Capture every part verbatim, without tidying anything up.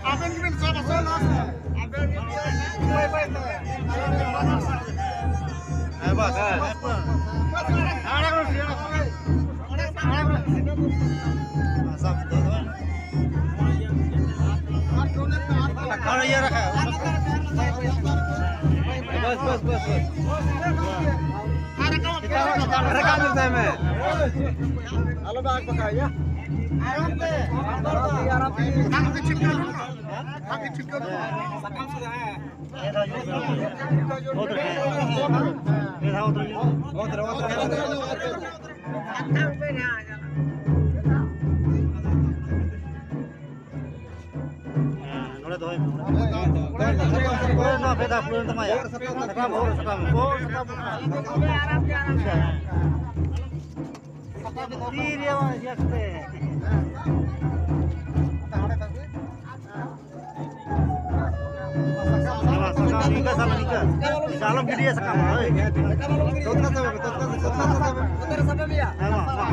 ᱟᱵᱮᱱ ᱜᱮᱵᱮᱱ ᱥᱟᱵ ᱟᱥᱮ ᱞᱟᱥ ᱨᱮ? ᱟᱵᱮᱱ ᱜᱮᱵᱮᱱ ᱵᱟᱭ ᱵᱟᱭ ᱛᱮ᱾ ᱦᱮᱸ, ᱵᱟᱥ᱾ ᱟᱲᱟᱜ ᱨᱮ ᱥᱤᱭᱟᱲᱟ ᱥᱚᱢᱚᱭ᱾ ᱟᱲᱟᱜ ᱨᱮ᱾ ᱥᱟᱵ ᱫᱚ᱾ ᱟᱨ ᱤᱭᱟᱹ ᱨᱟᱠᱷᱟ᱾ ᱵᱟᱥ, ᱵᱟᱥ, ᱵᱟᱥ, ᱵᱟᱥ᱾ ᱨᱟᱠᱟᱵ ᱢᱮ᱾ ᱟᱞᱚ ᱫᱟᱜ ᱵᱟᱠᱷᱟᱡ, ᱭᱟ᱾ ᱟᱨᱟᱢ ᱛᱮ᱾ ᱟᱨᱟᱢ ᱛᱮ᱾ ᱥᱟᱠᱟᱢ ᱥᱮᱫ, ᱦᱮᱸ᱾ ᱚᱛ ᱨᱮ᱾ ᱚᱛ ᱨᱮ, ᱚᱛ ᱨᱮ᱾ ᱦᱮᱸ, ᱱᱚᱰᱮ ᱫᱚᱦᱚᱭ ᱢᱮ, ᱱᱚᱰᱮ᱾ ᱦᱳᱭ, ᱱᱚᱣᱟ ᱯᱷᱮᱰᱟ ᱯᱩᱨᱟᱹᱣᱮᱱ ᱛᱟᱢᱟ, ᱭᱟ᱾ ᱥᱟᱠᱟᱢ, ᱵᱚᱦᱚᱜ ᱨᱮ ᱥᱟᱠᱟᱢ᱾ ᱵᱚᱦᱚᱜ ᱨᱮ ᱥᱟᱠᱟᱢ᱾ ᱛᱤ ᱨᱮᱭᱟᱜ ᱤᱭᱟᱹ ᱠᱟᱛᱮ᱾ ᱥᱟᱠᱟᱢ, ᱥᱟᱠᱟᱢ, ᱱᱤᱝᱠᱟᱹ ᱥᱟᱵ ᱢᱮ, ᱱᱤᱝᱠᱟᱹ᱾ ᱱᱤᱝᱠᱟᱹ ᱟᱞᱚᱢ ᱜᱤᱰᱤᱭᱟ ᱥᱟᱠᱟᱢ, ᱦᱳᱭ᱾ ᱛᱚᱛᱠᱟ ᱥᱟᱵ ᱢᱮ, ᱛᱚᱛᱠᱟ, ᱛᱚᱛᱠᱟ ᱥᱟᱵ ᱢᱮ᱾ ᱦᱮᱸ, ᱢᱟ, ᱢᱟ᱾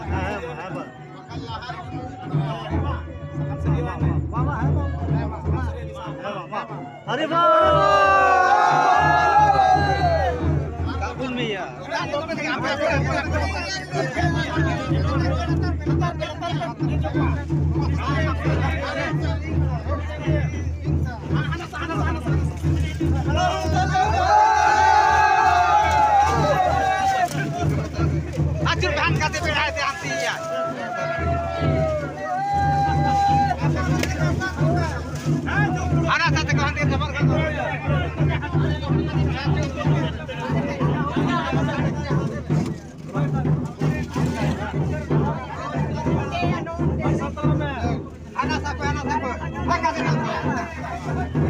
ᱦᱮᱸ, ᱦᱮᱸ, ᱢᱟ, ᱦᱮᱸ, ᱢᱟ᱾ ᱦᱮᱸ, ᱢᱟ, ᱢᱟ᱾ ᱟᱨᱮ ᱵᱟᱯ! ᱠᱟᱵᱩᱞ ᱢᱮᱭᱟ᱾ ᱟᱹᱪᱩᱨ ᱜᱷᱟᱱ ᱠᱟᱛᱮ ᱵᱮᱲᱦᱟᱭ ᱛᱮ ᱦᱟᱱᱛᱮᱭᱟ᱾ ᱦᱟᱱᱟ ᱥᱟᱛᱮ ᱠᱚ ᱦᱟᱱᱛᱮ ᱡᱟᱵᱟᱨ ᱠᱷᱟᱱ ᱠᱚ᱾ ᱦᱟᱱᱟ ᱥᱟᱛᱮ, ᱦᱟᱱᱟ ᱥᱟᱛᱮ᱾ ᱦᱟᱱᱟ ᱥᱟᱛᱮ᱾